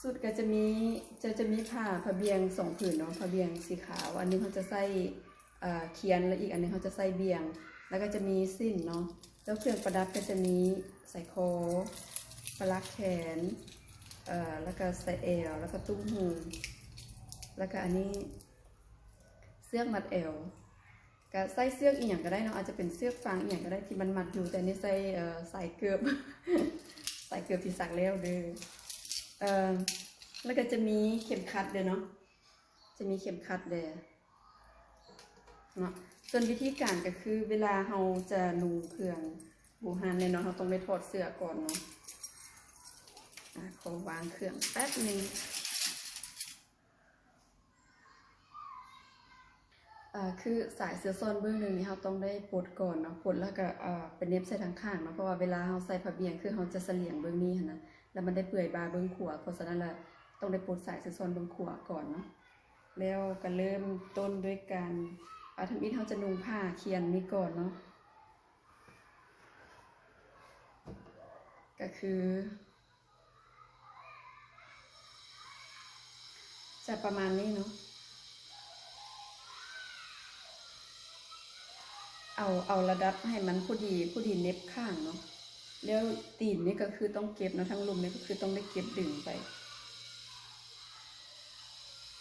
ຊຸດກໍຈະມີ ຈະ ຈະມີຜ້າ ຜ້າບ່ຽງສອງຜືນເນາະ, ຜ້າບ່ຽງສີຂາວ ອັນໜຶ່ງເຮົາຈະໃສ່ ເອ່ອ ຂຽນ ແລະ ອີກອັນໜຶ່ງເຮົາຈະໃສ່ບ່ຽງ ແລ້ວກໍຈະມີສິ້ນເນາະ, ແລ້ວເຄື່ອງປະດັບກໍຈະມີສາຍຄໍ, ປະຫຼັກແຂນ, ເອ່ອ ແລ້ວກໍສາຍແອວ, ແລ້ວກໍຕຸ້ມຫູ, ແລ້ວກໍອັນນີ້ເຊືອກມັດແອວ. ກະໃສ່ເຊືອກອີ່ຫຍັງກໍໄດ້ເນາະ, ອາດຈະເປັນເຊືອກຟາງອີ່ຫຍັງກໍໄດ້ທີ່ມັນມັດຢູ່, ແຕ່ນີ້ໃສ່ ເອ່ອ ສາຍເກີບ ສາຍເກີບທີ່ສັກແລ້ວເດີ. ເອ່ອ ແລ້ວກໍຈະມີເຂັມຂັດເດີເນາະ, ຈະມີເຂັມຂັດເດີເນາະ. ສ່ວນວິທີການກໍຄື ເວລາເຮົາຈະນຸ່ງເຄື່ອງບູຮານແນ່ນອນ ເຮົາຕ້ອງໄດ້ຖອດເສື້ອກ່ອນເນາະ. ອາ ຂໍວາງເຄື່ອງແປັບໜຶ່ງ. ເອ່ອ ຄືສາຍເສື້ອຊ້ອນເບື້ອງໜຶ່ງນີ້ ເຮົາຕ້ອງໄດ້ປົດກ່ອນເນາະ, ປົດແລ້ວກໍ ເອ່ອ ໄປເໜັບໃສ່ທາງຂ້າງເນາະ, ເພາະວ່າເວລາເຮົາໃສ່ຜ້າບ່ຽງ ຄືເຮົາຈະສະຫຼຽງເບື້ອງນີ້ຫັ້ນນະ ແລ້ວມັນໄດ້ເປື່ອຍບ່າເບື້ອງຂວາ, ເພາະສະນັ້ນລະຕ້ອງໄດ້ປົດສາຍເສື້ອຊ້ອນເບື້ອງຂວາກ່ອນເນາະ. ແລ້ວກໍເລີ່ມຕົ້ນດ້ວຍການ ອາ ທຳອິດເຮົາຈະນຸ່ງຜ້າຂຽນນີ້ກ່ອນເນາະ, ກໍຄື ຈະປະມານນີ້ເນາະ, ເອົາ ເອົາລະດັບໃຫ້ມັນພໍດີ ພໍດີເໜັບຂ້າງເນາະ. ແລ້ວຕີນນີ້ກໍຄືຕ້ອງເກັບເນາະ, ທາງລຸ່ມນີ້ກໍຄືຕ້ອງໄດ້ເກັບດຶງໄປ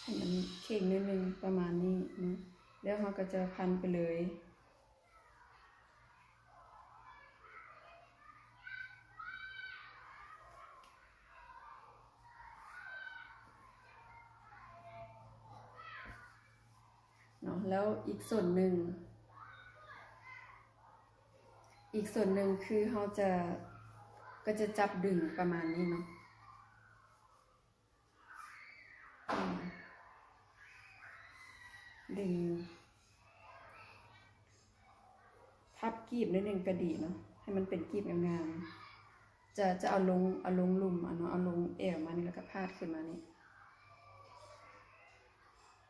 ໃຫ້ມັນເຄັ່ງໜ້ອຍໜຶ່ງ ປະມານນີ້ເນາະ, ແລ້ວເຮົາກໍຈະພັນໄປເລີຍ. ເນາະ ແລ້ວອີກສ່ວນໜຶ່ງ ອີກສ່ວນໜຶ່ງຄືເຮົາຈະ ກໍຈະຈັບດຶງປະມານນີ້ເນາະ. ອືມ ດຶງ ພັບກີບໜ້ອຍໜຶ່ງກໍດີເນາະ, ໃຫ້ມັນເປັນກີບງາມໆ. ຈະ ຈະເອົາລົງ ເອົາລົງລຸ່ມ ອະເນາະ, ເອົາລົງແອວມານີ້ ແລ້ວກໍພາດຂຶ້ນມານີ້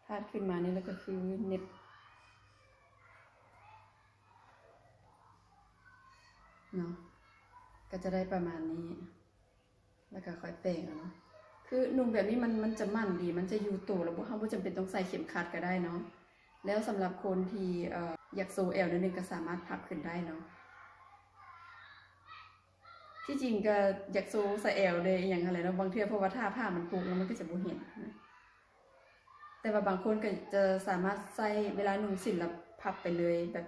ພາດຂຶ້ນມານີ້ ແລ້ວກໍຄືເໜັບເນາະ, ກໍຈະໄດ້ປະມານນີ້. ແລ້ວກໍຄ່ອຍແປງເອົາເນາະ. ຄືນຸ່ງແບບນີ້ມັນ ມັນຈະໝັ້ນດີ ມັນຈະຢູ່ໂຕ ແລ້ວບໍ່ ເຮົາບໍ່ຈຳເປັນຕ້ອງໃສ່ເຂັມຂັດກໍໄດ້ເນາະ. ແລ້ວສຳລັບຄົນທີ່ ເອ່ອ ຢາກໂຊແອວໜ້ອຍໜຶ່ງ ກໍສາມາດພັບຂຶ້ນໄດ້ເນາະ. ທີ່ຈິງກໍຢາກໂຊໃສ່ແອວເດ້ ອີ່ຫຍັງຫັ້ນແຫຼະເນາະ ບາງເທື່ອ, ເພາະວ່າຖ້າຜ້າມັນປົກແລ້ວມັນກໍຈະບໍ່ເຫັນນະ. ແຕ່ວ່າບາງຄົນກໍຈະສາມາດໃສ່ເວລານຸ່ງສິ້ນແລ້ວພັບໄປເລີຍ ແບບ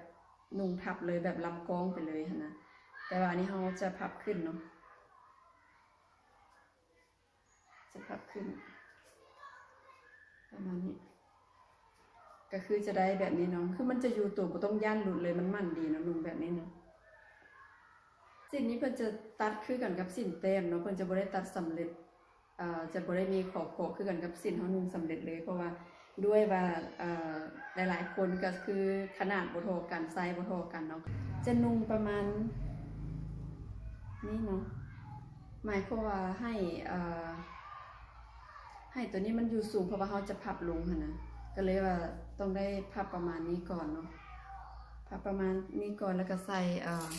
ນຸ່ງທັບເລີຍ ແບບລຳກ້ອງໄປເລີຍຫັ້ນນະ. ແຕ່ວ່າອັນນີ້ເຮົາຈະພັບຂຶ້ນເນາະ, ຈະພັບຂຶ້ນປະມານນີ້ ກໍຄືຈະໄດ້ແບບນີ້ເນາະ. ຄືມັນຈະຢູ່ໂຕ ບໍ່ຕ້ອງຢ້ານຫຼຸດເລີຍ, ມັນໝັ້ນດີເນາະ ນຸ່ງແບບນີ້ເນາະ. ສິ້ນນີ້ເພິ່ນຈະຕັດຄືກັນກັບສິ້ນແຕ້ມເນາະ, ເພິ່ນຈະບໍ່ໄດ້ຕັດສຳເລັດ ເອ່ອ ຈະບໍ່ໄດ້ມີຂໍເກາະຄືກັນກັບສິ້ນເຮົານຸ່ງສຳເລັດເລີຍ, ເພາະວ່າດ້ວຍວ່າ ເອ່ອ ຫຼາຍໆຄົນກໍຄືຂະໜາດບໍ່ທໍ່ກັນ, ໄຊບໍ່ທໍ່ກັນເນາະ. ຈະນຸ່ງປະມານນີ້ເນາະ, ໝາຍຄວາມວ່າໃຫ້ ເອ່ອ ໃຫ້ໂຕນີ້ມັນຢູ່ສູງ ເພາະວ່າເຮົາຈະພັບລົງຫັ້ນນະ, ກໍເລີຍວ່າຕ້ອງໄດ້ພັບປະມານນີ້ກ່ອນເນາະ, ພັບປະມານນີ້ກ່ອນ ແລ້ວກໍໃສ່ ເອ່ອ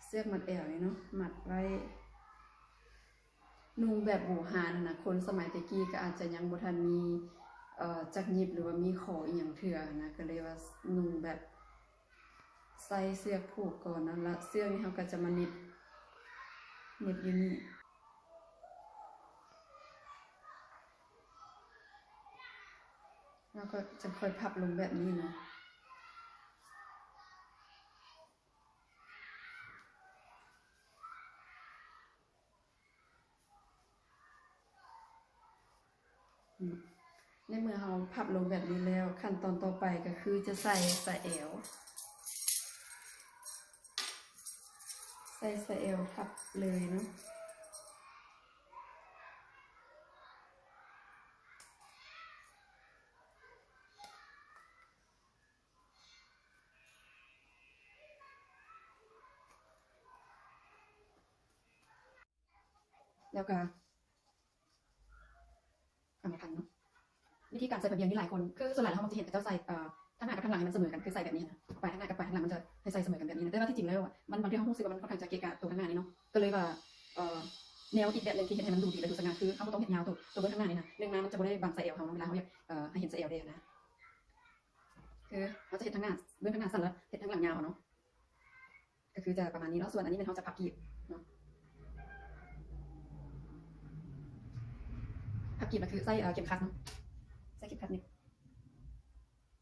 ເຊືອກມັດແອວນີ້ເນາະ ມັດໄວ້. ນຸ່ງແບບບູຮານຫັ້ນນະ ຄົນສະໄໝແຕ່ກີ້ກໍອາດຈະຍັງບໍ່ທັນມີ ເອ່ອ ຈັກຫຍິບ ຫຼືວ່າມີຂໍອີ່ຫຍັງເທື່ອຫັ້ນນະ, ກໍເລີຍວ່ານຸ່ງແບບໃສ່ເຊືອກຜູກກ່ອນເນາະ, ແລ້ວເຊືອກນີ້ເຮົາກໍຈະມາໜິບ ໜິບຢູ່ນີ້ ແລ້ວກໍຈະຄ່ອຍພັບລົງແບບນີ້ເນາະ. ໃນເມື່ອເຮົາພັບລົງແບບນີ້ແລ້ວ, ຂັ້ນຕອນຕໍ່ໄປກໍຄືຈະໃສ່ສາຍແອວ, ໃສ່ສາຍແອວທັບເລີຍເນາະ. ແລ້ວກະເອົາມາພັນເນາະ. ວິທີການໃສ່ຜ້າບ່ຽງນີ້ຫຼາຍຄົນ ຄືສ່ວນຫຼາຍແລ້ວເຮົາມັກຈະເຫັນເຂົາເຈົ້າໃສ່ ເອ່ອ ທາງໜ້າກັບທາງຫຼັງໃຫ້ມັນສະເໝີກັນ ຄືໃສ່ແບບນີ້ຫັ້ນນະ, ປາຍທາງໜ້າກັບປາຍທາງຫຼັງມັນຈະໃຫ້ໃສ່ສະເໝີກັນແບບນີ້ນະ, ແຕ່ວ່າທີ່ຈິງແລ້ວມັນ ບາງເທື່ອເຮົາຮູ້ສຶກວ່າມັນຂ້ອນຂ້າງຈະເກະກະໂຕທາງໜ້ານີ້ເນາະ, ກໍເລີຍວ່າ ເອ່ອ ແນວອີກແບບໜຶ່ງທີ່ເຮັດໃຫ້ມັນດູດີ ແລະ ດູສະຫງ່າ ຄືເຮົາບໍ່ຕ້ອງເຮັດຍາວໂຕ ໂຕເບື້ອງຂ້າງໜ້ານີ້ນະ. ໜຶ່ງມາ ມັນຈະບໍ່ໄດ້ບັງໄຊແອວເຮົາເນາະ ເວລາເຮົາຢາກ ເອີ ໃຫ້ເຫັນໄຊແອວແດ່ນະ. ຄືເຮົາຈະເຮັດທາງໜ້າ ເບື້ອງທາງໜ້າສັ້ນ ແລ້ວເຮັດທາງຫຼັງຍາວເອົາເນາະ. ກໍຄືຈະປະມານນີ້ເນາະ. ສ່ວນອັນນີ້ແມ່ນເຮົາຈະພັບກີບເນາະ. ພັບກີບກໍຄືໃສ່ ເອີ ເຂັມຂັດເນາະ. ໃສ່ເຂັມຂັດນີ້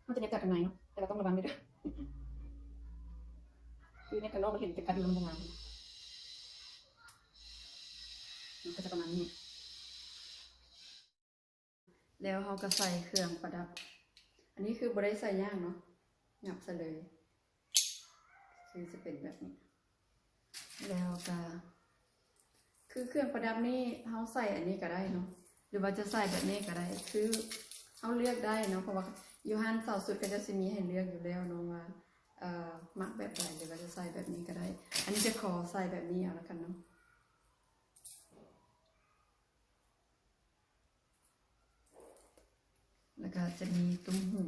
ມັນຈະແນບກັດຂ້າງໃນເນາະ, ແຕ່ວ່າຕ້ອງລະວັງເດີ. ຄືແນບຂ້າງນອກມັນເຫັນເຂັມຂັດຢູ່ ແລ້ວມັນບໍ່ງາມ. ມັນກໍຈະປະມານນີ້. ແລ້ວເຮົາກໍໃສ່ເຄື່ອງປະດັບ. ອັນນີ້ຄືບໍ່ໄດ້ໃສ່ຫຍັງເນາະ, ຫຍັບໃສ່ເລີຍ. ຄືຈະເປັນແບບນີ້. ແລ້ວກໍ ຄືເຄື່ອງປະດັບນີ້ເຮົາໃສ່ອັນນີ້ກໍໄດ້ເນາະ ຫຼືວ່າຈະໃສ່ແບບນີ້ກໍໄດ້. ຄືເຮົາເລືອກໄດ້ເນາະ, ເພາະວ່າຢູ່ຮ້ານເຊົ່າຊຸດເຂົາເຈົ້າຊິມີໃຫ້ເລືອກຢູ່ແລ້ວເນາະ ວ່າ ເອີ ມັກແບບໃດ ຫຼືວ່າຈະໃສ່ແບບນີ້ກໍໄດ້. ອັນນີ້ຈະຂໍໃສ່ແບບນີ້ເອົາລະກັນເນາະ. ແລ້ວກໍຈະມີຕຸ້ມຫູ.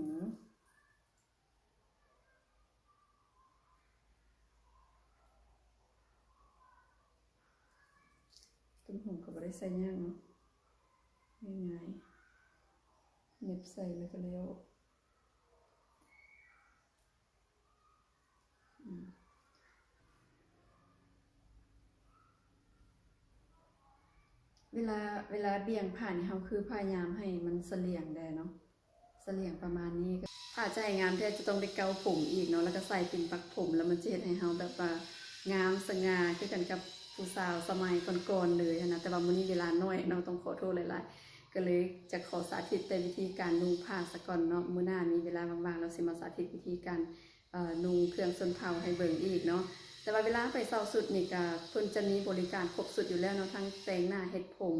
ຕຸ້ມຫູກໍບໍ່ໄດ້ໃສ່ຫຍັງເນາະ, ງ່າຍໆ ເຫນັບໃສ່ແລ້ວກໍແລ້ວ. ອືມ ເວລາ ເວລາບ່ຽງຜ້ານີ້ ເຮົາຄືພະຍາຍາມໃຫ້ມັນສະຫຼຽງແດ່ເນາະ, ສະຫຼຽງປະມານນີ້. ຖ້າຈະໃຫ້ງາມແທ້ ຈະຕ້ອງໄດ້ເກົ້າຜົມອີກເນາະ, ແລ້ວກໍໃສ່ປິນປັກຜົມ ແລ້ວມັນຈະເຮັດໃຫ້ເຮົາແບບວ່າງາມສະຫງ່າ ຄືກັນກັບຜູ້ສາວສະໄໝກ່ອນໆເລີຍຫັ້ນນະ. ແຕ່ວ່າມື້ນີ້ເວລາໜ້ອຍເນາະ, ຕ້ອງຂໍໂທດຫຼາຍໆ, ກໍເລີຍຈະຂໍສາທິດແຕ່ວິທີການນຸ່ງຜ້າສາກ່ອນເນາະ. ມື້ໜ້າມີເວລາວ່າງໆ ແລ້ວຊິມາສາທິດວິທີການ ເອີ ນຸ່ງເຄື່ອງຊົນເຜົ່າໃຫ້ເບິ່ງອີກເນາະ. ແຕ່ວ່າເວລາໄປເຊົ່າຊຸດນີ້ກະ ເພິ່ນຈະມີບໍລິການຄົບຊຸດຢູ່ແລ້ວເນາະ, ທັງແຕ່ງໜ້າ ເຮັດຜົມ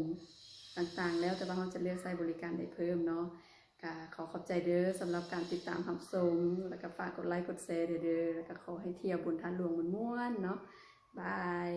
ຕ່າງໆແລ້ວ, ແຕ່ວ່າເຮົາຈະເລືອກໃຊ້ບໍລິການໃດເພີ່ມເນາະ. ກະຂໍຂອບໃຈເດີ ສຳລັບການຕິດຕາມຮັບຊົມ, ແລ້ວກະຝາກກົດໄລກົດແຊແດ່ເດີ, ແລ້ວກະຂໍໃຫ້ທ່ຽວບຸນທາດຫຼວງມ່ວນໆເນາະ. ບາຍ.